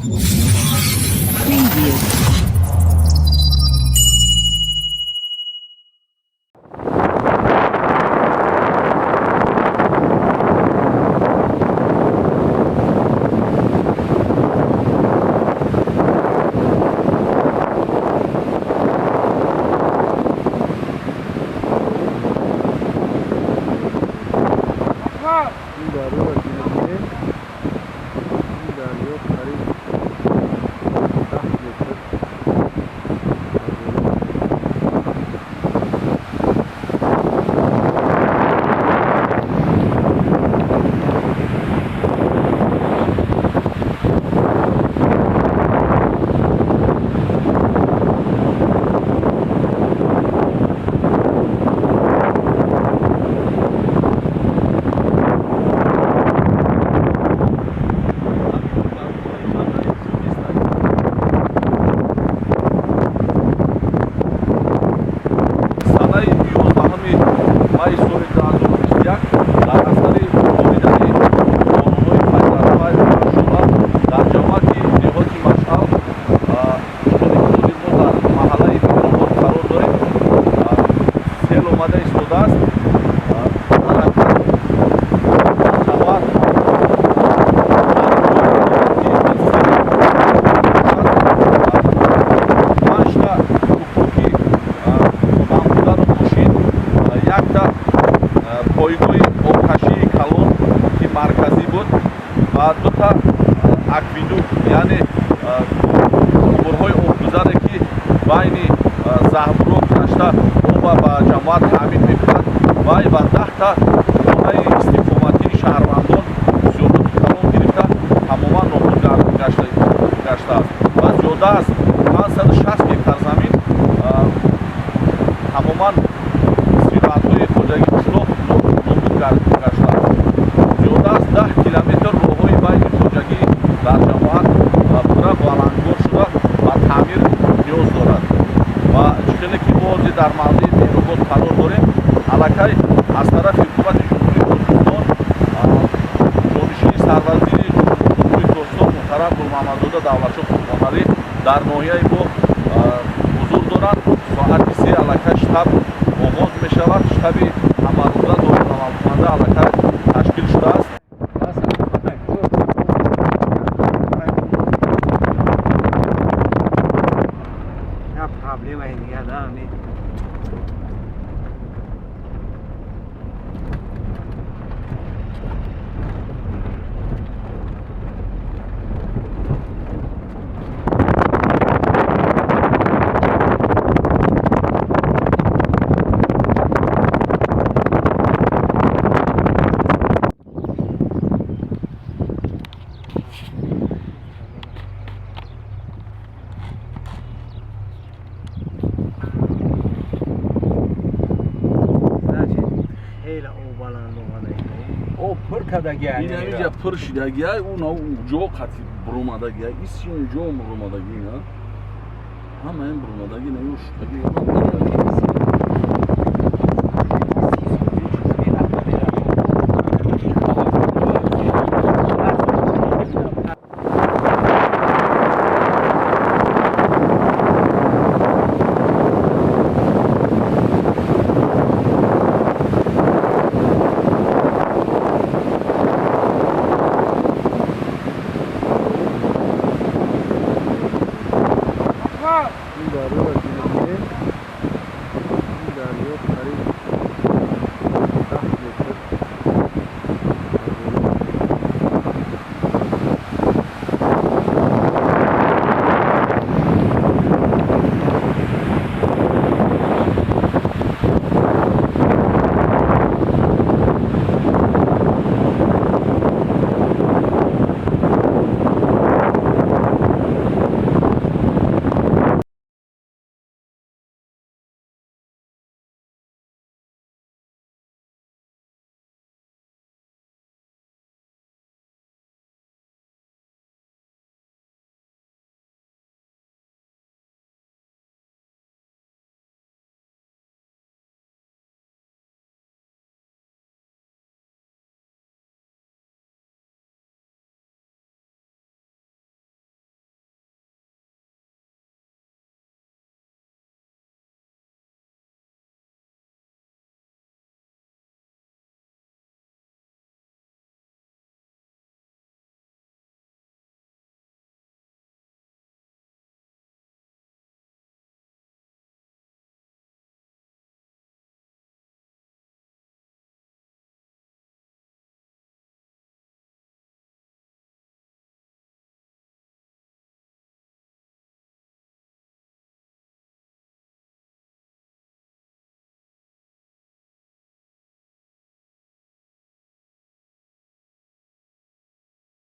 Preview. Ин дарёро ки мебинем, ин дарё қариб 10 метр ба боло. Санаи 11 майи соли 2021 дар асари боридани боронҳои пайдарпай шуда дар ҷамоати деҳоти Машъал, чуноне ки ҳозир мо дар маҳаллаи Меҳробод қарор дорем, сел омада истодааст. Ҳаракат дар ҷамоат панҷта купруки одамбудану мошин, якта пойгоҳи обкашии калон, ки марказӣ буд, ва дута акведук, яъне қубурҳои обгузаре, ки байни заҳбурҳо гузашта оба ба ҷамоат таъмин мекунад, вай ва 10-та хонаи истиқоматии шаҳрвандон зиёноти калон гирифта, тамоман нобуд гаштааст ва зиёда аз 560 гектар замин, тамоман зироатҳои хоҷагии қишлоқ нобуд гаштааст. Зиёда аз 10 километр роҳҳои байни хоҷагӣ дар ҷамоат пурра валангор шуда, ба таъмир ниёз дорад. Ва чӣ хеле ки мо ҳозир дар мавзеи Меҳробод қарор дорем, аллакай аз тарафи ҳукумати Ҷумҳурии Тоҷикистон, ҷонишини сарвазири Ҷумҳурии Тоҷикистон муҳтарам Гулмаҳмадзода Давлатшо Қурбоналӣ дар ноҳияи мо ҳузур доранд. Соати 3 аллакай штаб оғоз мешавад. Штаби ҳамарӯза доирамалкунанда аллакай ташкил шудааст. Я проблема дигар да ми. Значит, хеле об баланд омада. Об пур кардагиай. Ин ҳамиҷа пур шидагиай, уна ҷо қати бурумадагиай, иси ҷо бурумадаги, ина ҳама ин бурумадаги, ина ё шудаги.